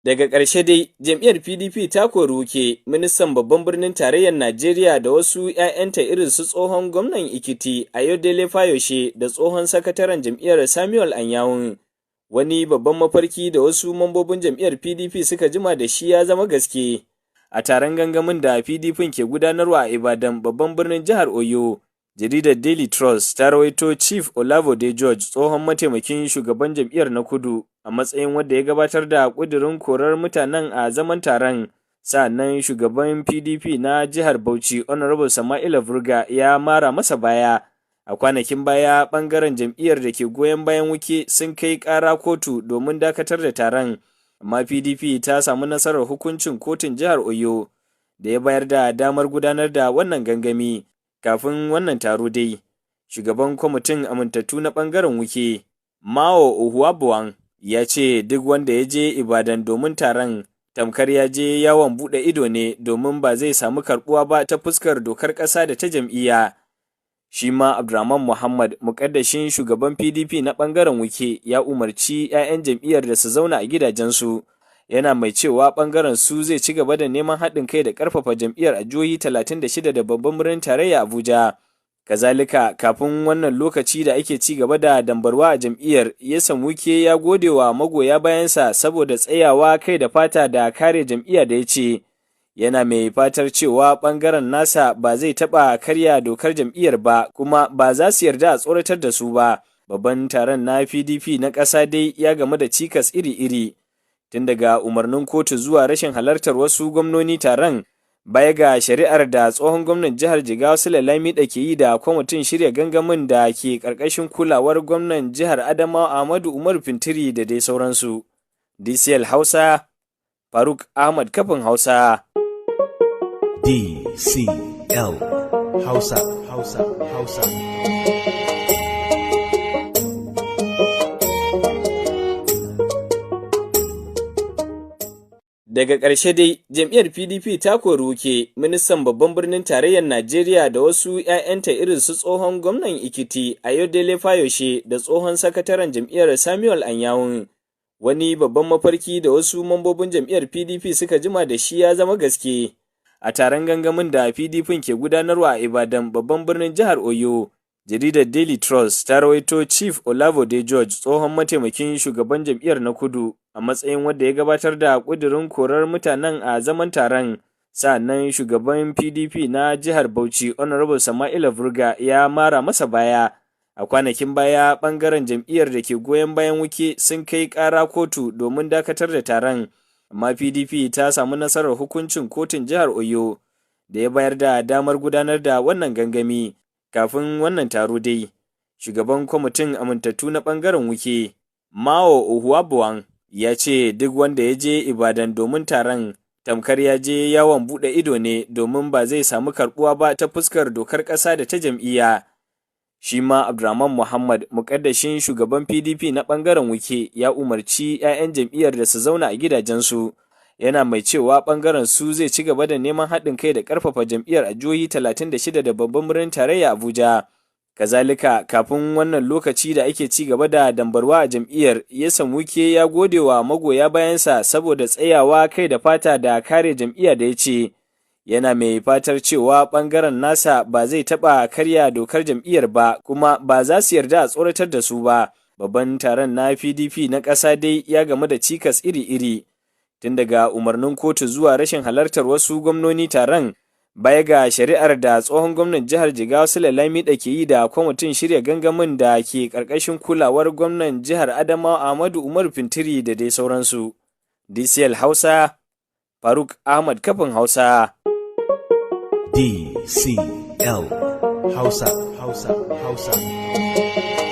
Daga ƙarshe dai, jam'iyyar PDP ta kori Wike, ministan babban birnin tarayyar Najeriya, da wasu 'ya'yanta irin su tsohon gwamnan Ekiti Ayodele Fayose da tsohon sakataren jam'iyyar Samuel Anyanwu. Wani babban mafarki da wasu mambobin jam'iyyar PDP suka jima da shi ya zama gaske. A taron gangamin da PDP ke gudanarwa a Ibadan, babban birnin jihar Oyo, jaridar Daily Trust ta rawaito Chief Olabode George, tsohon mataimakin shugaban jam'iyyar na kudu, a matsayin wanda ya gabatar da ƙudurin korar mutanen a zaman taron. Sa'annan shugaban PDP na jihar Bauchi, Honorable Sama'ila Burga, ya mara masa baya. A kwanakin baya, ɓangaren jam'iyyar da ke goyon bayan Wike sun kai ƙara kotu domin dakatar da taron, amma PDP ta samu nasarar hukuncin kotun jihar Oyo da ya bayar da damar gudanar da wannan gangami. Kafin wannan taro dai, shugaban kwamitin amintattu na ɓangaren Wike, Mao Ohuabuwan, ya ce duk wanda ya je Ibadan domin taron tamkar ya je yawon buɗe ido ne, domin ba zai samu karɓuwa ba ta fuskar dokar ƙasa da ta jam'iyya. Shi ma Abdurrahman Muhammad, muƙaddashin shugaban PDP na ɓangaren Wike, ya umarci 'ya'yan jam'iyyar da su zauna a gidajensu. Yana mai cewa ɓangaren su zai ci gaba da neman haɗin kai da ƙarfafa jam'iyyar a jihohi 36 da babban birnin tarayya Abuja. Kazalika, kafin wannan lokaci da ake ci gaba da dambarwa a jam'iyyar, Nyesom Wike ya gode wa magoya bayansa saboda tsayawa kai da fata da kare jam'iyya da ya ce. Yana mai fatar cewa ɓangaren nasa ba zai taɓa karya dokar jam'iyyar ba, kuma ba za su yarda a tsoratar da su ba. Babban taron na PDP na ƙasa dai ya gamu da cikas iri-iri, tun daga umarnin kotu zuwa rashin halartar wasu gwamnoni taron, baya ga shari'ar da tsohon gwamnan jihar Jigawa Sule Lamido ke yi da kwamitin shirya gangamin da ke ƙarƙashin kulawar gwamnan jihar Adamawa Ahmadu Umaru Fintiri, da dai sauransu. DCL Hausa, Faruk Ahmad Kafin Hausa. DCL Hausa, Hausa, Hausa. Daga ƙarshe dai, jam'iyyar PDP ta kori Wike, ministan babban birnin tarayyar Najeriya, da wasu 'ya'yanta irin su tsohon gwamnan Ekiti Ayodele Fayose da tsohon sakataren jam'iyyar Samuel Anyanwu. Wani babban mafarki da wasu mambobin jam'iyyar PDP suka jima da shi ya zama gaske. A taron gangamin da PDP ke gudanarwa a Ibadan, babban birnin jihar Oyo, jaridar Daily Trust ta rawaito Chief Olabode George, tsohon mataimakin shugaban jam'iyyar na kudu, a matsayin wanda ya gabatar da ƙudurin korar mutanen a zaman taron. Sa'annan shugaban PDP na jihar Bauchi, Honorable Sama'ila Burga, ya mara masa baya. A kwanakin baya, ɓangaren jam'iyyar da ke goyon bayan Wike sun kai ƙara kotu domin dakatar da taron, amma PDP ta samu nasarar hukuncin kotun jihar Oyo da ya bayar da damar gudanar da wannan gangami. Kafin wannan taro dai, shugaban kwamitin amintattu na ɓangaren Wike, Mao Ohuabuwan, ya ce duk wanda ya je Ibadan domin taron tamkar ya je yawon buɗe ido ne, domin ba zai samu karɓuwa ba ta fuskar dokar ƙasa da ta jam'iyya. Shi ma Abdurrahman Muhammad, muƙaddashin shugaban PDP na ɓangaren Wike, ya umarci 'ya'yan jam'iyyar da su zauna a gidajensu. Yana mai cewa ɓangaren su zai ci gaba da neman haɗin kai da ƙarfafa jam'iyyar a jihohi 36 da babban birnin tarayya Abuja. Kazalika, kafin wannan lokaci da ake ci gaba da dambarwa a jam'iyyar, Nyesom Wike ya gode wa magoya bayansa saboda tsayawa kai da fata da kare jam'iyya da ya ce. Yana mai fatar cewa ɓangaren nasa ba zai taɓa karya dokar jam'iyyar ba, kuma ba za su yarda a tsoratar da su ba. Babban taron na PDP na ƙasa dai ya gamu da cikas iri-iri, tun daga umarnin kotu zuwa rashin halartar wasu gwamnoni taron, baya ga shari'ar da tsohon gwamnan jihar Jigawa Sule Lamido ke yi da kwamitin shirya gangamin da ke ƙarƙashin kulawar gwamnan jihar Adamawa Ahmadu Umaru Fintiri, da dai sauransu. DCL Hausa, Faruk Ahmad Kafin Hausa. DCL Hausa, Hausa, Hausa.